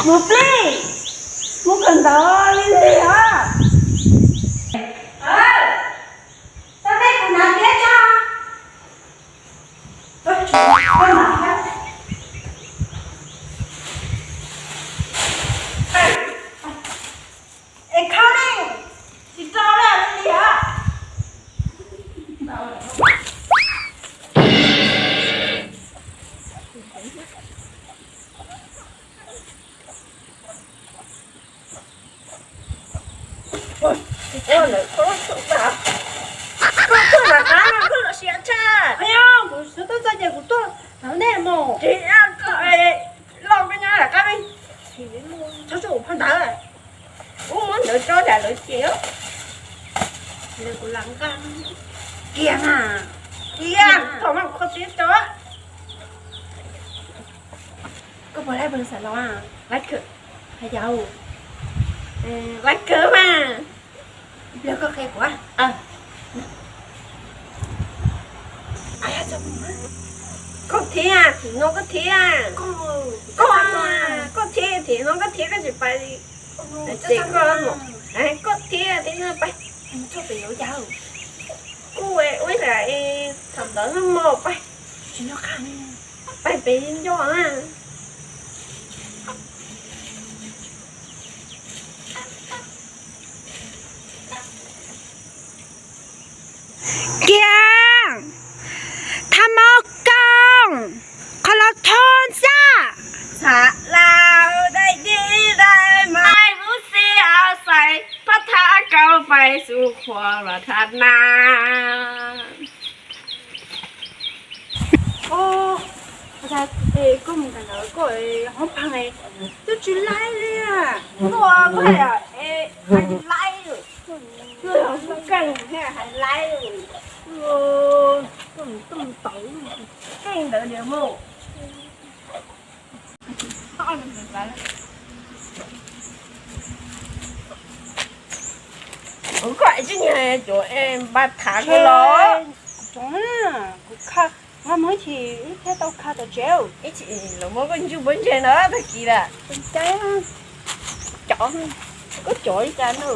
Mus plig, mus kawm ntawv li li os. Tau tej kuv hnav tiab tso. Es khau ne, tsis rau li li os. Koj tuaj rov qab no koj los siav tshaj. Ayo, kuv xav tau txoj ces kuv tuaj thov nej mus. Tsis, koj los koj nyob rov qab, txhob tso kuv phau ntawv. Kuv muab ntawv tso tsam lawv cem. Kuv lam nqa kiag na. Kiag, thaum no kuv qhua txiab tso. Koj puas laib pes xav los? Laib kawg. Hais yau, laib kawg mas. Ib pliag koj qhia kuv. Koj thiab, tim no koj thiab. Koj, koj thiab, tim no koj thiab, koj tsis pais li. Ces koj, koj thiab, tim no pais. Kuj ua ib lam thaum ntawd no mog, pais, pais pem nco na. Kiag, thaj mab kooj, qhov los thoob xaj. Xav laus dai dib dai mas lub xi au xais, pab thab kaub pais xu qhua los thab na. Koj mus kawm ntawv koj hoob phaag twb tsis laib li. Koj hais tsis laib, koj hais laib, koj mus tuaj mus tau keej ntawd li mus. Koj tsis nyiam cov npa thav koj los? Kuv kha, kuv kha, nqa mus ib chim thiaj tau kha tom tsev. Ib chim los muab koj ntsuj pob ntseg no tag kis lawm. Cov, koj cov li cas na?